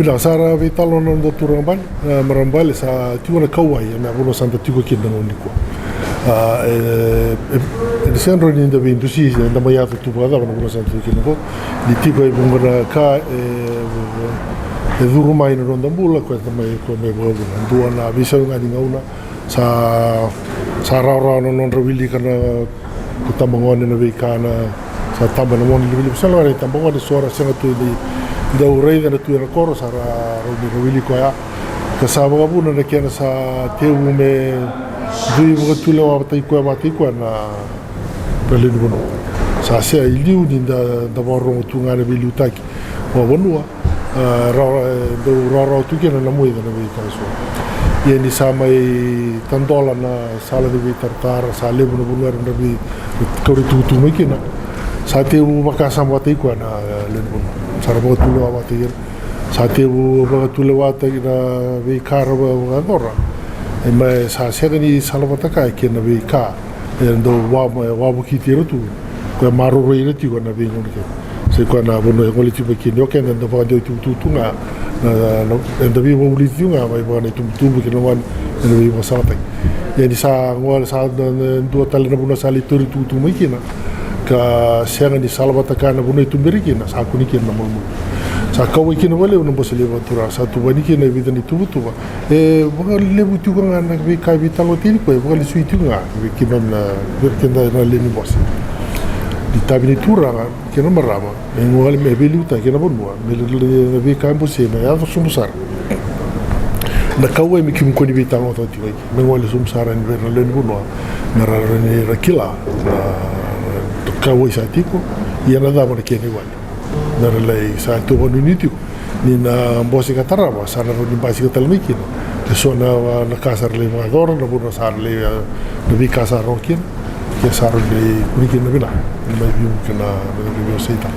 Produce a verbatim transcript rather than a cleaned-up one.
Vinaka, sa ra veitalanoa na noda turaga bale, e, marama bale, sa tiko na kauwai ena vanua sa da tiko kina na gauna nikua. A, e, e, e sega ni da veidusi, eda mai yaco tu vakacava na vanua sa da tiko kina qo. Ni tiko e vuqa na ka e, e curu mai na noda bula, koya eda mai, koya mai vakavuna. Dua na veisau ga ni gauna, sa, sa rawarawa na nodra wilika na, ko tabagone na veika na, sa taba na mona livaliva. Sa lagani tabagone, so ra sega tu ni dau raica na tu ena koro, sa ra rawa ni ra wili koya. Ka sa vakavuna na kena sa tevu me dui vakatulewa vata i koya, vata i koya na, na lewe ni vanua. Sa sega, i liu ni da, da vakarorogo tu ga na veiliutaki vakavanua, a, rawa, e, dau rawarawa tu kina na moica na veika eso. Ia ni sa mai tadola na sala ni veitaratara, sa levu na vanua era na vei, kauri tukutuku mai kina. Sa tevu vakasama vata i koya na, e, lewe ni vanua. Sa ra vakatulewa vata i kina. Sa tevu vakatulewa vata i na veika ra vakayacora. E mai sa sega ni salavata kaya kei na veika e dau wa, wavokiti ira tu. Koya maroroi ira tiko na veigauna kece. Sa i koya na vanua e gole tiko mai kina o keda, eda vakadewa tukutuku tu ga, na, na, eda veivakavulici tu ga mai vaka na itubutubu kei na gone, ena veivakasalataki. Ia ni sa gole, sa na, na dua tale na vanua sa lai tauri tukutuku mai kina, ka sega ni salavata kaya na vanua e tuberi kina, sa kune kina na malumalumu. Sa kauwai kina vakalevu na Bose Levu Vakaturaga, sa tuvani kina e vica na ituvatuva. E vakalevu tiko ga na veika e veitalanoataki nikua, e vakalesui tiko ga vei keimami na, vei keda na lewe ni bose. Ni tavi ni turaga kei na marama, me gole me veiliutaki ena vanua, me le, le, na veika e bose, me yaco sobu sara. Na kauwai me kemu kua ni veitalanoataka tiko, me gole sobu sara ni vei ira na lewe ni vanua, me ra rawa ni ra kila na, na kauwai sa tiko, ia na cava na kena iwali. Me ra lai sa tu vakanuinui tiko ni na bose ka tarava, sa na rawa ni basika tale mai kina e so na, na ka sa ra lai vakayacora, na vanua sa ra lai, e, na veika sa rawa kina, ke sa rawa ni lai kune kina na vinaka, ni mai veivuke na, na veivosakitaka.